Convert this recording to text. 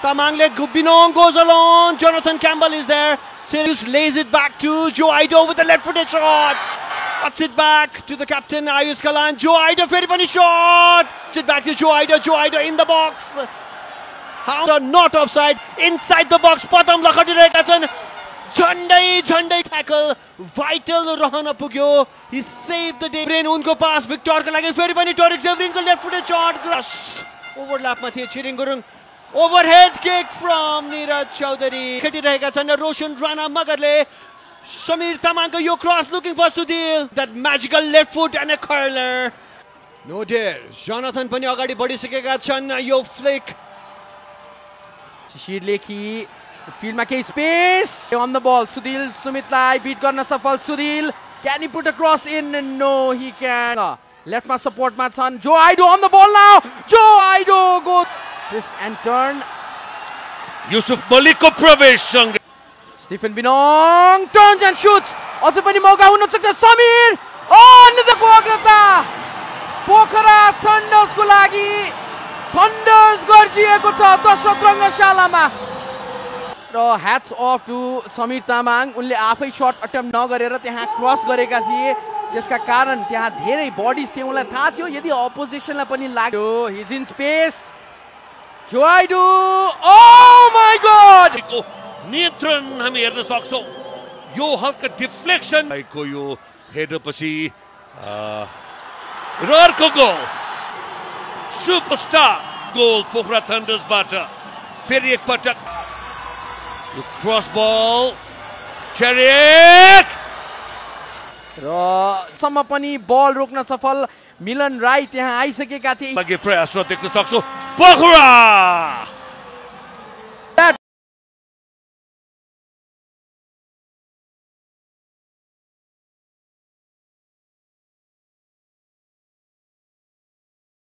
Tamangले Binong goes alone. Jonathan Campbell is there. Sirius lays it back to Joe Ido with the left-footed shot. Cuts it back to the captain Ayush Kalan. Joe Ido very funny shot. Cuts it back to Joe Ido. Joe Ido in the box. How not offside. Inside the box. Patam Lakhadirekasan. Jhandai tackle. Vital Rahana Pugyo. He saved the day. Brain unko pass. Victor ka lage very funny Torix Everinko left-footed shot. Crush. Overlap ma thiye Chiring Gurung. Overhead kick from Neeraj Chaudhary. Khadiraheka chhan Roshan Rana Magarle. Samir Tamangko yo cross looking for Sudhil. That magical left foot and a curler. No dare. Jonathan पनि अगाडि बढिसकेका छन् यो flick. Shishir Lekhi field ma केही space on the ball. Sudhil Sumitलाई beat गर्न सफल. Sudhil can he put a cross in? No, he can. Left ma support ma छन्. Joe Ido on the ball now. Joe Ido go twist and turn. Yusuf Malikko प्रवेश. Stephen Binong turns and shoots. Also पनि मौका हुन सक्छ. Samir अन्यताको अग्रता. Pokhara थन्डर्स को लागि थन्डर्स गर्जिएको छ दशरथ रङ्गशालामा. र hats off to Samir Tamang. उनले आफै शट अटेम्प्ट नगरेर त्यहाँ क्रस गरेका थिए, जसका कारण त्यहाँ धेरै बॉडीज थिए. उनलाई थाहा थियो यदि अपोजिसनलाई पनि लाग्यो. He's in space. Joe Ido. Oh my god. नियन्त्रण हामी हेर्न सक्छौं. यो हल्का डिफ्लेक्सन को यो हेडर पछि र अर्को गोल. सुपरस्टार गोल पोखरा थन्डर्सबाट. फेरि एक पटक यो क्रस बल चेरिक र सम्म पनि बल रोक्न सफल. मिलन राई त्यहाँ आइसकेका थिए. अघि प्रयास देख्न सक्छौं. पोखरा